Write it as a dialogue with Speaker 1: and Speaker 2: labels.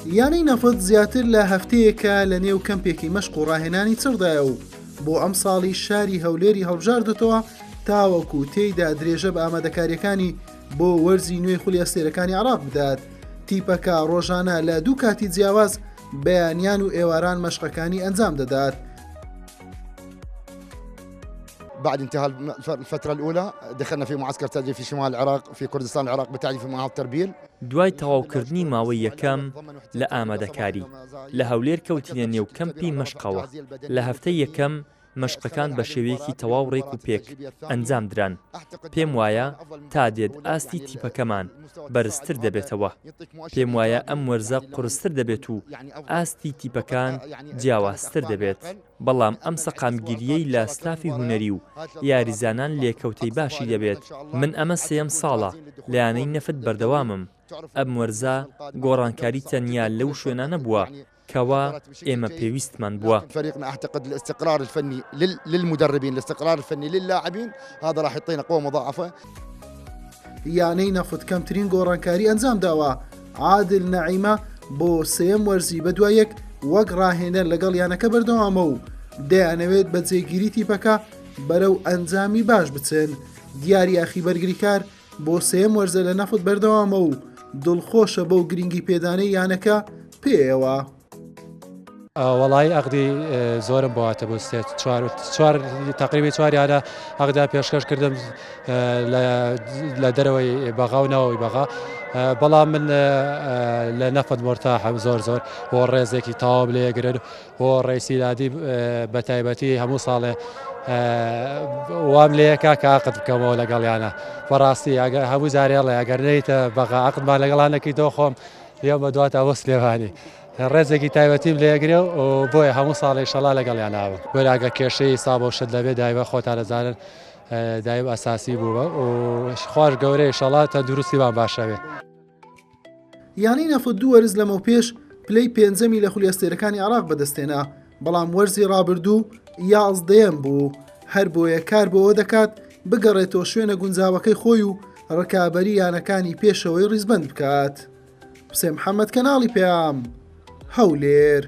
Speaker 1: یانەی نەفت زیاتر لە هەفتەیەکە لە نێو کەمپێکی مەشق و ڕاهێنانی چڕدایە و بۆ ئەمساڵیش شاری هەولێری هەڵبژاردۆتەوە تاوەکو تێیدا درێژە بە ئامادەکارییەکانی بۆ وەرزی نوێی خولی ئەستێرەکانی عێراق بدات. تیپەکە ڕۆژانە لە دوو کاتی جیاواز بەیانیان و ئێواران مەشقەکانی ئەنجام دەدات.
Speaker 2: بعد انتهاء الفترة الأولى دخلنا في معسكر تدريب في شمال العراق في كردستان العراق بالتحديد في محافظة أربيل.
Speaker 3: دوای تەواوکردنی ماوەی یەکەم لە ئامادەکاری، لە هەولێر کەوتینە نێو کەمپی مەشقەوە، لە هەفتەی یەکەم مەشقەکان بە شێوەیەکی تەواو ڕێک و پێک ئەنجام دران، پێم وایە تا دێت ئاستی تیپەکەمان بەرزتر دەبێتەوە، پێم وایە ئەم وەرزە قورستر دەبێت و ئاستی تیپەکان جیاوازتر دەبێت. بەڵام ئەم سەقامگیرییەی لە ستافی هونەری و یاریزانان لێکەوتەی باشی دەبێت، من ئەمە سێیەم ساڵە لە یانەی نەفت بەردەوامم، ئەم وەرزە گۆڕانکاری تەنیا لەو شوێنانە بووە کەوا ئێمە پێویستمان بووە.
Speaker 1: یانەی نەفت کەمترین گۆڕانکاری ئەنجامداوە، عادل نەعیمە بۆ سێیەم وەرزی بەدوای یەک وەک ڕاهێنەر لەگەڵ یانەکە بەردەوامە و دەیانەوێت بە جێگیری تیپەکە بەرەو ئەنجامی باش بچن. دیار یاخی بەرگریکار بۆ سێیەم وەرزە لە نەفت بەردەوامە و دڵخۆشە بەو گرنگی پێدانەی یانەکە پێیەوە.
Speaker 4: وەڵایی ئەقدی زۆرم بۆ هاتە بۆ سێ چوار چوار تقریبی چوار یانە ئەقدا پێشکەش کردم لە دەرەوەی بەغا و ناوەوەی بەغا بەڵام من لە نەفت مۆرتاحم زۆر زۆر بۆ ڕێزێکی تەواو لێگرن بۆ ڕێسی نادی بە تایبەتی هەموو ساڵێ وام لەیەکا کە عقد بکەمەوە لەگەڵیانە بەڕاستی ئەگەر هەموو جارێڵێ ئەگەر نەیتە بەغا عقدمان لەگەڵان نەکەیتەوە خۆم لێم بە دواتە بۆ سلێمانی ڕێزێکی تایبەتیم لێگرێ و بۆیە هەموو ساڵێ شەڵا لەگەڵیان ناوە بەراگە کێشەی سابە و شت لەبێ دایبە خۆتان دەزانن دایم ئەساسی بووە و خوش گەورەی شەڵا تەندروستیمان باشەوێ.
Speaker 1: یانەی نەفت دوو وەرز لەمەوپێش پلەی پێنجەمی لە خولی ئەستێرەکانی عێراق بەدەستهێنا، بەڵام وەرزی رابردوو یازدەیەم بوو، هەربۆیە کار بۆ ئەوە دەکات بگەڕێتەوە شوێنە گونجاوەکەی خۆی و رکابەری یانەکانی پێشەوەی ریزبەند بکات. حوسێن محەمەد، کەناڵی پەیام، هەولێر.